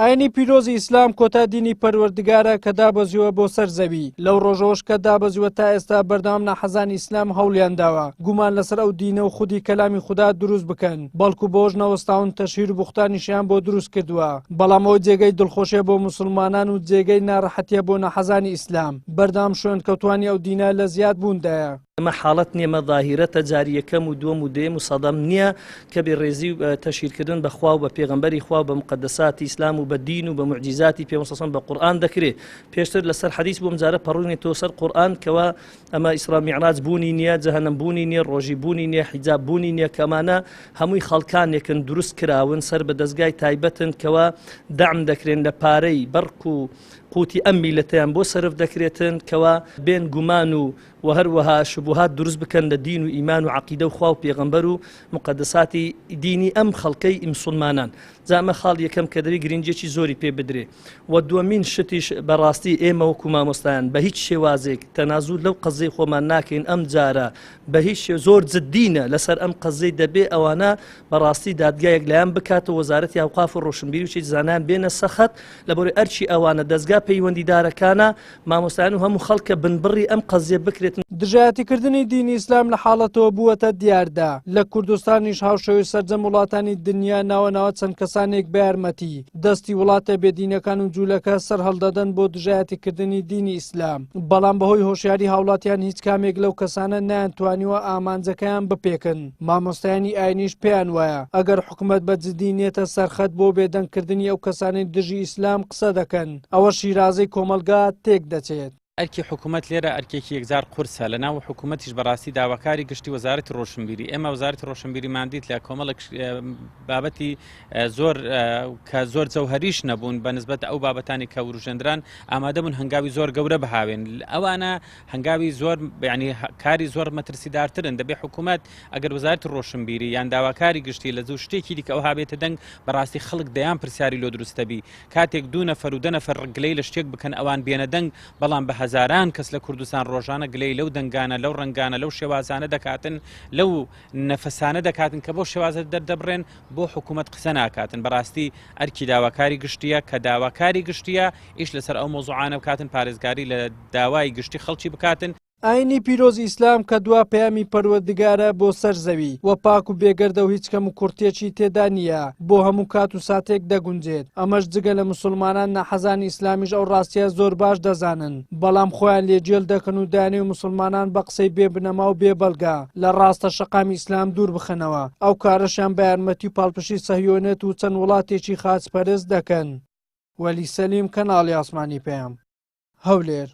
ئاینی پیرۆزی ئیسلام کۆتا دینی پەروەردگارە کە دابەزیوە بۆ سەر زەوی، لەو ڕۆژەوەش کە دابەزیوە تا ئێستا بەردەوام ناحەزانی ئیسلام هەوڵیان داوە گومان لەسەر ئەو دینە و خودی کەلامی خودا دروست بکەن، بەڵکو بەوەش نەوەستاون تەشهیر و بوختانیشیان بۆ دروست کردووە، بەڵام ئەوەی جێگەی دڵخۆشیە بۆ موسڵمانان و جێگەی ناڕەحەتیە بۆ ناحەزانی ئیسلام، بەردەوام شوێنکەوتوانی ئەو دینە لە زیاد بووندایە. ئەمە حاڵەت نیە، ئەمە ظاهیرەتە، جاری یەکەم و دووەم و دەیەم و سەدەم نیە کە بێ ڕێزی و تەشهیرکردن بە خوا و بە پێغەمبەری خوا و بە موقەدەساتی ئیسلام و بە دین و بە موعجیزاتی پێغەمبەر صلی بە قورئان دەکرێ. پێشتر لەسەر حەدیث بووم جارە پەڕوینێتەوە سەر قورئان کەوا ئەمە ئیسرا میعراج بوونی نییە، جەهەنەم بوونی نییە، ڕۆژی بوونی نییە، حیجاب بوونی نییە، کە ئەمانە هەمووی خەڵکانێکن دروست کراون سەر بە دەزگای تایبەتن کەوا دەعم دەکرێن لە پارەی بەڕک و قوتی ئەم میلەتەیان بۆ سەرف دەکرێتن کەوا بێن گومان و وە هەروەها شوبوهات دروست بکەن لە دین و ئیمان و عەقیدە و خوا و پێغەمبەر و موقەدەساتی دینی ئەم خەڵکەی ئیمسوڵمانان. جا ئەمە خاڵی یەکەم کە دەبێ گرنگیەکی زۆری پێ بدرێ. وە دووەمین شتیش بە ڕاستی ئێمە وەکو مامۆستایان بە هیچ شێوازێک تەنازول لەو قەزیەی خۆمان ناکەین ئەم جارە بە هیچ شێ زۆر جدینە لەسەر ئەم قەزیەی دەبێ ئەوانە بە ڕاستی دادگا یەکلایان بکاتەوە وەزارەتی ئەوقاف و ڕۆشنبیری و چی زانایان بێنە سەخەت لەبەرەی ئەرکی ئەوانە دەزگا پەیوەندیدارەکانە مامۆستایان و هەموو خەڵکە بنبڕی ئەم قەزیە بکرێتن. دژایەتیکردنی دینی ئیسلام لە حاڵەتەوە بووەتە دیاردە، لە کوردستانیش هاوشێوەی سەرجەم وڵاتانی دنیا ناوە ناوە چەند کەسانێک بە یارمەتی دەستی وڵاتە بێدینەکان و جوولەکە سەرهەڵدەدەن بۆ دژایەتیکردنی دینی ئیسلام، بەڵام بەهۆی هۆشیاری هاوڵاتیان هیچ کامێک لەو کەسانە نەیانتوانیوە ئامانجەکەیان بپێکن، مامۆستایانی ئاینیش پێیان وایە ئەگەر حکومەت بە جدی نێتە سەرخەت بۆ بێدەنگکردنی ئەو کەسانەی دژی ئیسلام قسە دەکەن، ئەوە شیرازەی کۆمەڵگا تێک دەچێت. ئەرکی حکوومەت لێرە ئەرکێکی یەکجار قورسە، لە ناو حکوومەتیش بەڕاستی داواکاری گشتی وەزارەتی ڕۆشنبیری، ئێمە وەزارەتی ڕۆشنبیریمان دیت لە کۆمەڵێک بابەتی زۆر کە زۆر جەوهەریش نەبوون بە نسبەت ئەو بابەتانی کە وروژێندران ئامادە بوون هەنگاوی زۆر گەورە بهاوێن، ئەوانە هەنگاوی زۆر یعنی کاری زۆر مەترسیدارترن. دەبێ حکوومەت ئەگەر وەزارەتی ڕۆشنبیری یان داواکاری گشتی لە زوو شتێکی دیکە ئەوها بێتە دەنگ، بەڕاستی خەڵک دەیان پرسیاری لۆ دروستە بی. کاتێک دوو نەفەر و دە نەفەر گلەی لە شتێک بکەن ئەوان بێنە دەنگ، بەڵام بە هەزاران کەس لە کوردستان ڕۆژانە گلەی لەو دەنگانە، لەو ڕەنگانە، لەو شێوازانە دەکاتن، لەو نەفەسانە دەکاتن کە بەو شێوازە دەردەبڕێن، بۆ حکوومەت قسە ناکاتن. بەڕاستی ئەرکی داواکاری گشتییە کە داواکاری گشتییە ئیش لەسەر ئەو مەوزوعانە بکاتن، پارێزگاری لە داوای گشتی خەڵکی بکاتن. ئاینی پیرۆزی ئیسلام کە دوا پەیامی پەروەردگارە بۆ سەر زەوی وە پاک و بێگەردە و هیچ کەم و کوڕتیەکی تێدا نییە بۆ هەموو کات و ساتێک دەگونجێت ئەمەش جگە لە موسوڵمانان ناحەزانی ئیسلامیش ئەو ڕاستیە زۆر باش دەزانن بەڵام خۆیان لێ گێل دەکەن و دەیانەوێ موسوڵمانان بە قسەی بێ بنەما و بێ بەڵگە لە ڕاستە شەقامی ئیسلام دوور بخەنەوە ئەو کارەشیان بە یارمەتی و پاڵپشتی سەهیۆنێت و چەند وڵاتێکی خاچپەرست دەکەن. وەلی سەلیم کەناڵی ئاسمانی پەیام. هەولێر.